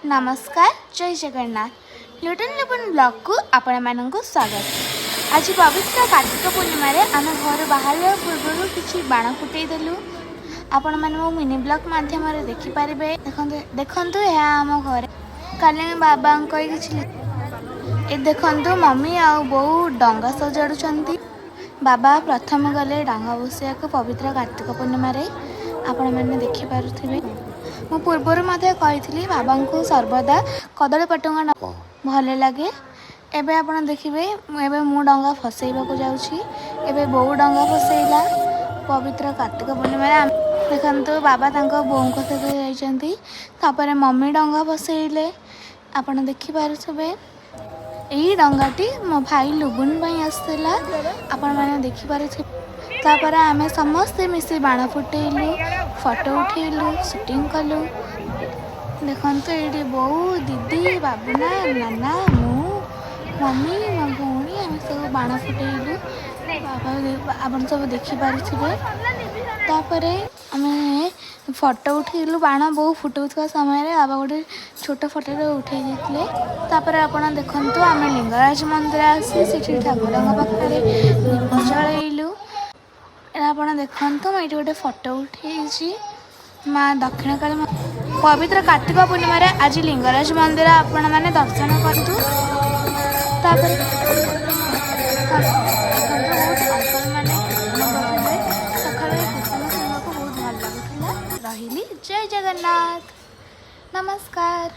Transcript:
ନମସ୍କାର, ଜୟ ଜଗନ୍ନାଥ। ଲିଟଲ୍ ଲିପୁନ୍ ବ୍ଲଗ୍କୁ ଆପଣମାନଙ୍କୁ ସ୍ୱାଗତ। ଆଜି ପବିତ୍ର କାର୍ତ୍ତିକ ପୂର୍ଣ୍ଣିମାରେ ଆମେ ଘରୁ ବାହାରିବା ପୂର୍ବରୁ କିଛି ବାଣ ଫୁଟେଇ ଦେଲୁ। ଆପଣମାନେ ମୋ ମିନି ବ୍ଲଗ୍ ମାଧ୍ୟମରେ ଦେଖିପାରିବେ। ଦେଖନ୍ତୁ, ଦେଖନ୍ତୁ, ଏହା ଆମ ଘରେ କାଲି ବାବାଙ୍କ କିଛି। ଏ ଦେଖନ୍ତୁ, ମମି ଆଉ ବୋଉ ଡଙ୍ଗା ସଜାଡ଼ୁଛନ୍ତି। ବାବା ପ୍ରଥମେ ଗଲେ ଡଙ୍ଗା ବସିବାକୁ ପବିତ୍ର କାର୍ତ୍ତିକ ପୂର୍ଣ୍ଣିମାରେ। ଆପଣମାନେ ଦେଖିପାରୁଥିବେ, ମୁଁ ପୂର୍ବରୁ ମଧ୍ୟ କହିଥିଲି, ବାବାଙ୍କୁ ସର୍ବଦା କଦଳୀ ପଟୁଙ୍ଗା ଭଲ ଲାଗେ। ଏବେ ଆପଣ ଦେଖିବେ, ଏବେ ମୁଁ ଡଙ୍ଗା ଭସେଇବାକୁ ଯାଉଛି। ଏବେ ବୋଉ ଡଙ୍ଗା ଭସେଇଲା ପବିତ୍ର କାର୍ତ୍ତିକ ପୂର୍ଣ୍ଣିମାରେ। ଦେଖନ୍ତୁ, ବାବା ତାଙ୍କ ବୋଉଙ୍କ ସହିତ ଯାଇଛନ୍ତି। ତାପରେ ମମି ଡଙ୍ଗା ଭସେଇଲେ। ଆପଣ ଦେଖିପାରୁଥିବେ, ଏଇ ଡଙ୍ଗାଟି ମୋ ଭାଇ ଲୁବୁନ ପାଇଁ ଆସିଥିଲା। ଆପଣମାନେ ଦେଖିପାରୁଥିବେ। ତାପରେ ଆମେ ସମସ୍ତେ ମିଶି ବାଣ ଫୁଟେଇଲୁ, ଫଟୋ ଉଠେଇଲୁ, ସୁଟିଂ କଲୁ। ଦେଖନ୍ତୁ, ଏଇଠି ବୋଉ, ଦିଦି, ବାବୁନା, ନାନା, ମୁଁ, ମମି, ମୋ ଭଉଣୀ, ଆମେ ସବୁ ବାଣ ଫୁଟେଇଲୁ। ବାବା, ଆପଣ ସବୁ ଦେଖିପାରୁଥିବେ। ତାପରେ ଆମେ ଫଟୋ ଉଠେଇଲୁ। ବାଣ ବୋଉ ଫୁଟଉଥିବା ସମୟରେ ବାବା ଗୋଟେ ଛୋଟ ଫଟୋଟେ ଉଠେଇ ଦେଇଥିଲେ। ତାପରେ ଆପଣ ଦେଖନ୍ତୁ, ଆମେ ଲିଙ୍ଗରାଜ ମନ୍ଦିର ଆସି ସେଠି ଠାକୁରଙ୍କ ପାଖରେ ଦୀପ ଜଳେଇଲୁ। ଏଇଟା ଆପଣ ଦେଖନ୍ତୁ, ମୁଁ ଏଇଠି ଗୋଟେ ଫଟୋ ଉଠେଇଛି ମା ଦକ୍ଷିଣକାଳୀ। ପବିତ୍ର କାର୍ତ୍ତିକ ପୂର୍ଣ୍ଣିମାରେ ଆଜି ଲିଙ୍ଗରାଜ ମନ୍ଦିର ଆପଣମାନେ ଦର୍ଶନ କରନ୍ତୁ। ତାପରେ ଦେଖନ୍ତୁ, ବହୁତ ଅଙ୍କଲ ମାନେ କୀର୍ତ୍ତନ କରୁଥିଲେ। ସକାଳେ କୀର୍ତ୍ତନ ଶୁଣିବାକୁ ବହୁତ ଭଲ ଲାଗୁଥିଲା। ରହିଲି, ଜୟ ଜଗନ୍ନାଥ, ନମସ୍କାର।